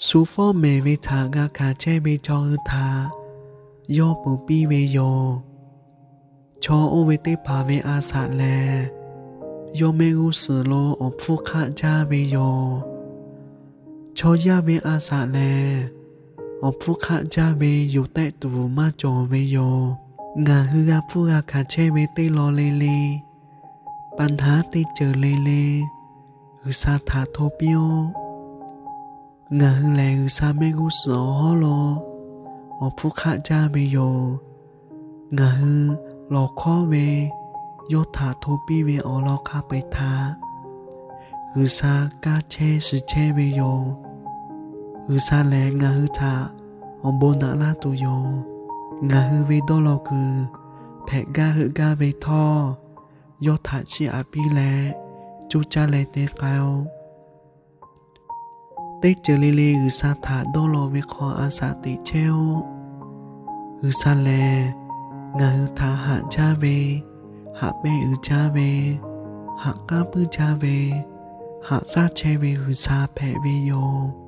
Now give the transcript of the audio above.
Shu fawˉ mehˍ ve htaꞈ g'a hkanˍ chehˇ ve chaw hui htaꞈ yawˇ ponˬ piˇ ve yoˬ. Chaw oˇ ve teˇ hpaˍ ve a shaꞈ lehˬ, yawˇ mehˆ g'uˇ suhˍ lo awˬ hpfuhˇ hk'aˆ jaˇ ve yoˬ. Chaw yaˇ ve a shaꞈ lehˬ, awˬ hpfuhˇ hk'aˆ jaˇ ve yoˬ tehˆ tuˬ maˇ cawˬ ve yoˬ. Ngaˬ hui g'a hpfuhˇ g'a hkanˍ chehˇ ve teˇ law le le, pa naˉ teˇ ceuˬ le le, G'uiˬsha htaꞈ hto piˇ-oˆ. Ngaˬ hui lehˬ, G'uiˬsha mehˆ g'uˇ suhˍ awˬ hawˉ lo awˬ hpfuhˇ hk'aˆ jaˇ ve yoˬ. Ngaˬ hui lawˬ hkawˉ ve yawˇ htaꞈ hto piˇ ve awˬ lawn hk'a peu-eˬ htaꞈ G'uiˬsha kaˇ chehˇ shiˍ chehˇ ve yoˬ. G'uiˬsha lehˬ, ngaˬ hui htaꞈ awˬ bon naꞈ laˇ tuˬ yoˬ. Ngaˬ hui ve dawˇ law kuiˬ hpehꞈ gaˇ heuˆ gaˇ ve htawˇ, yawˇ htaꞈ chiˇ aꞈ piˇ leh, coˇ caˇ leh te k'ai-oˆ. Teˇ ceuˬ le le G'uiˬsha htaꞈ dawˇ law ve hk'aw a shaꞈ teꞈ chehˇ-oˆ. G'uiˬsha lehˬ, ngaˬ hui htaꞈ haꞈ jaˇ ve, haꞈ pehnˇ uiˍ jaˇ ve, haꞈ k'aˉ puiˉ jaˇ ve, haꞈ shaˉ chehˇ ve G'uiˬsha hpehꞈ ve yoˬ.